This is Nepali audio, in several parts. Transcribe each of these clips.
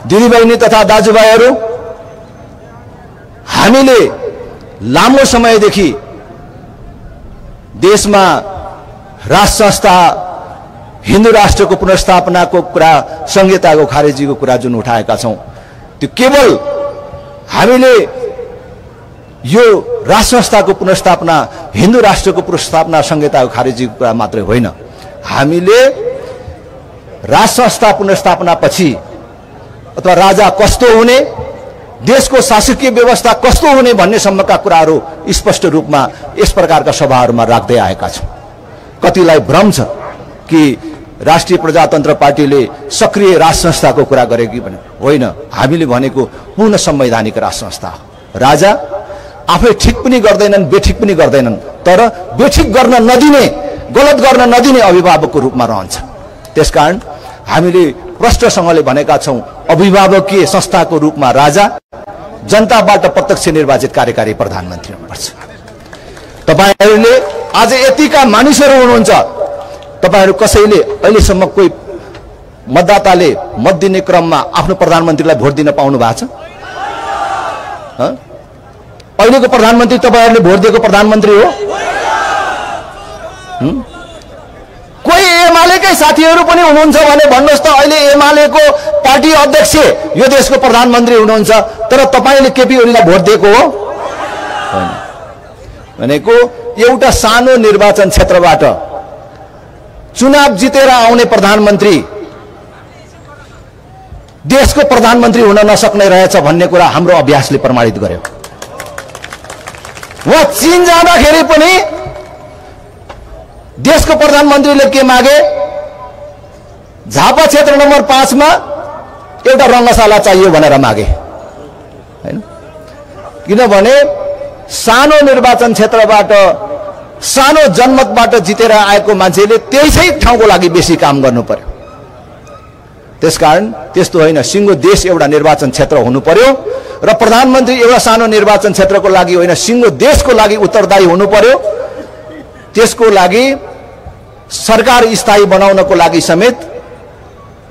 दिदीबहिनी तथा दाजुभाइहरू, हामीले लामो समयदेखि देशमा राष्ट्र संस्था हिन्दू राष्ट्रको पुनर्स्थापनाको कुरा, संहिताको खारेजीको कुरा जुन उठाएका छौं, त्यो केवल हामीले यो राष्ट्र संस्थाको पुनर्स्थापना, हिन्दू राष्ट्रको पुनर्स्थापना, संहिताको खारेजीको कुरा मात्रै होइन। हामीले राष्ट्र संस्था पुनर्स्थापना पछि अथवा राजा कस्तो हुने, देशको शासकीय व्यवस्था कस्तो हुने भन्ने सम्मका कुराहरू स्पष्ट रूपमा यस प्रकारका सभाहरूमा राख्दै आएका छौं। कतिलाई भ्रम छ कि राष्ट्रिय प्रजातन्त्र पार्टीले सक्रिय राष्ट्र संस्थाको कुरा गरेकी भने होइन। हामीले भनेको पूर्ण संवैधानिक राष्ट्र संस्था हो। राजा आफै ठिक पनि गर्दैनन्, बेठिक पनि गर्दैनन्, तर बेठिक गर्न नदिने, गलत गर्न नदिने अभिभावकको रूपमा रहन्छ। त्यसकारण हामीले प्रष्टसँगले भनेका छौं, अभिभावकीय संस्थाको रूपमा राजा जनताबाट प्रत्यक्ष निर्वाचित कार्यकारी प्रधानमन्त्री हुनुपर्छ। तपाईहरूले आज यतिका मानिसहरू हुनुहुन्छ, तपाईहरू कसैले अहिलेसम्म कोही मतदाताले मत दिने क्रममा आफ्नो प्रधानमन्त्रीलाई भोट दिन पाउनु भएको छ? अहिलेको प्रधानमन्त्री तपाईहरूले भोट दिएको प्रधानमन्त्री हो? कोही एमालेकै साथीहरू पनि हुनुहुन्छ भने भन्नुहोस् त, अहिले एमालेको पार्टी अध्यक्ष यो देशको प्रधानमन्त्री हुनुहुन्छ, तर तपाईले केपी ओलीलाई भोट दिएको हो? भनेको एउटा सानो निर्वाचन क्षेत्रबाट चुनाव जितेर आउने प्रधानमन्त्री देशको प्रधानमन्त्री हुन नसक्ने रहेछ भन्ने कुरा हाम्रो अभ्यासले प्रमाणित गर्यो। वहाँ चीन जाँदाखेरि पनि देशको प्रधानमन्त्रीले के मागे? झापा क्षेत्र नम्बर 5 मा एउटा रंगशाला चाहियो भनेर मागे, हैन? किनभने सानो निर्वाचन क्षेत्रबाट, सानो जनमतबाट जितेर आएको मान्छेले त्यसै ठाउँको लागि बेसी काम गर्नु पर्यो। त्यसकारण त्यस्तो होइन, सिंगो देश एउटा निर्वाचन क्षेत्र हुनु पर्यो र प्रधानमन्त्री एउटा सानो निर्वाचन क्षेत्रको लागि होइन, सिंगो देशको लागि उत्तरदायी हुनु पर्यो। त्यसको लागि सरकार स्थायी बनाउनको लागि समेत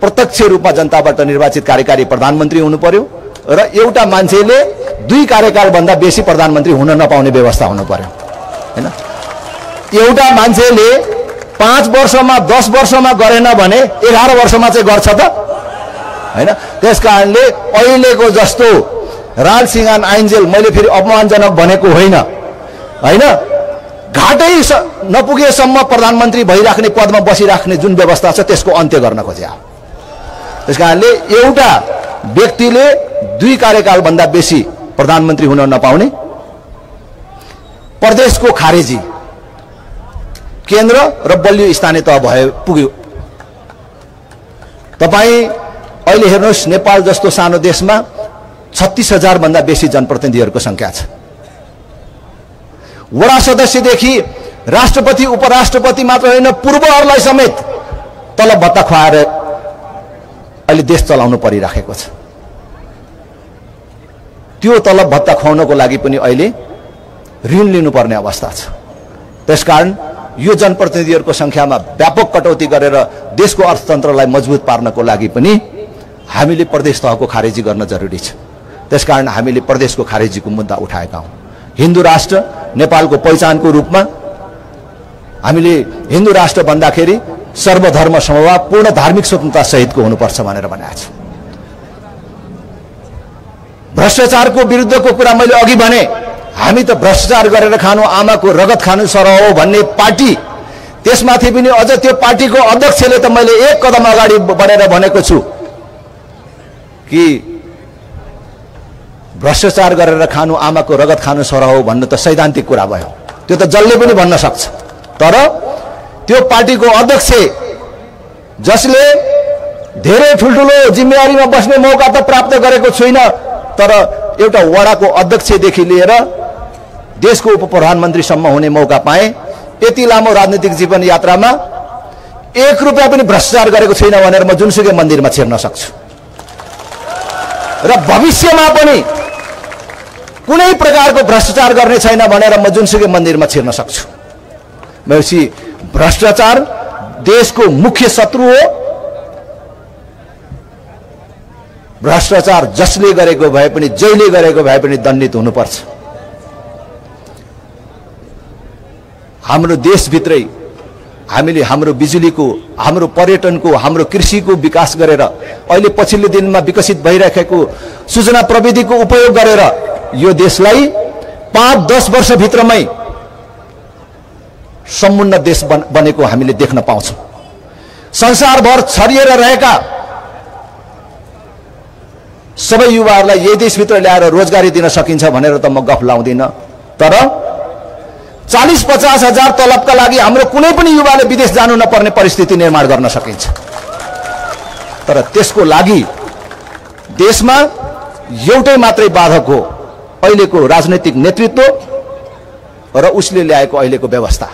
प्रत्यक्ष रूपमा जनताबाट निर्वाचित कार्यकारी प्रधानमन्त्री हुनु पर्यो र एउटा मान्छेले 2 कार्यकाल भन्दा बेसी प्रधानमन्त्री हुन नपाउने व्यवस्था हुनु पर्यो, हैन? एउटा मान्छेले 5 वर्षमा 10 वर्षमा गरेन भने 11 वर्षमा चाहिँ गर्छ त, हैन? त्यसकारणले अहिलेको जस्तो रालसिंहान आइन्जेल मैले फेरि अपमानजनक भनेको होइन, हैन? घाटै नपुगेसम्म प्रधानमन्त्री भइराख्ने, पदमा बसिराख्ने जुन व्यवस्था छ त्यसको अन्त्य गर्न खोज्या। त्यसकारणले एउटा व्यक्तिले 2 कार्यकाल भन्दा बेसी प्रधानमन्त्री हुन नपाउने, प्रदेशको खारेजी, केन्द्र र बलियो स्थानीय तह भए पुग्यो। तपाई अहिले हेर्नुहोस्, नेपाल जस्तो सानो देशमा 36,000 भन्दा बेसी जनप्रतिनिधिहरूको संख्या छ। वडा सदस्यदेखि राष्ट्रपति, उपराष्ट्रपति मात्र होइन, पूर्वहरूलाई समेत तलब भत्ता खुवाएर अहिले देश चलाउनु परिराखेको छ। त्यो तलब भत्ता खुवाउनको लागि पनि अहिले ऋण लिनुपर्ने अवस्था छ। त्यसकारण यो जनप्रतिनिधिहरूको संख्यामा व्यापक कटौती गरेर देशको अर्थतन्त्रलाई मजबुत पार्नको लागि पनि हामीले प्रदेश तहको खारेजी गर्न जरुरी छ। त्यसकारण हामीले प्रदेशको खारेजीको मुद्दा उठाएका हौं। हिन्दू राष्ट्र नेपालको पहिचानको रूपमा हामीले हिन्दू राष्ट्र भन्दाखेरि सर्वधर्म समभाव, पूर्ण धार्मिक स्वतन्त्रता सहितको हुनुपर्छ भनेर भनेको छ। भ्रष्टाचारको विरुद्धको कुरा मैले अघि भने, हामी त भ्रष्टाचार गरेर खानु, आमाको रगत खानु सरह हो भन्ने पार्टी, त्यसमाथि पनि अझ त्यो पार्टीको अध्यक्षले त मैले 1 कदम अगाडि बढेर भनेको छु कि भ्रष्टाचार गरेर खानु, आमाको रगत खानु सरह हो भन्नु त सैद्धान्तिक कुरा भयो, त्यो त जसले पनि भन्न सक्छ। तर त्यो पार्टीको अध्यक्ष जसले धेरै ठुलठुलो जिम्मेवारीमा बस्ने मौका त प्राप्त गरेको छैन, तर एउटा वडाको अध्यक्षदेखि लिएर देशको उपप्रधानमन्त्रीसम्म हुने मौका पाए, यति लामो राजनीतिक जीवन यात्रामा 1 रुपैयाँ पनि भ्रष्टाचार गरेको छैन भनेर म जुनसुकै मन्दिरमा छिर्न सक्छु र भविष्यमा पनि कुनै प्रकारको भ्रष्टाचार गर्ने छैन भनेर म जुनसुकै मन्दिरमा छिर्न सक्छु। भनेपछि भ्रष्टाचार देशको मुख्य शत्रु हो भ्रष्टाचार जसले गरेको भए पनि जहिले गरेको भए पनि दण्डित हुनुपर्छ। हाम्रो देशभित्रै हामीले हाम्रो बिजुलीको, हाम्रो पर्यटनको, हाम्रो कृषिको विकास गरेर अहिले पछिल्लो दिनमा विकसित भइरहेको सूचना प्रविधिको उपयोग गरेर यो देशलाई 5-10 वर्षभित्रमै सम्पूर्ण देश बनेको हामीले देख्न पाउँछौँ। संसारभर छरिएर रहेका सबै युवाहरूलाई यही देशभित्र ल्याएर रोजगारी दिन सकिन्छ भनेर त म गफ लाउँदिन, तर 40-50 हजार तलबका लागि हाम्रो कुनै पनि युवाले विदेश जानु नपर्ने परिस्थिति निर्माण गर्न सकिन्छ। तर त्यसको लागि देशमा एउटै मात्रै बाधक हो, अहिलेको राजनैतिक नेतृत्व र उसले ल्याएको अहिलेको व्यवस्था।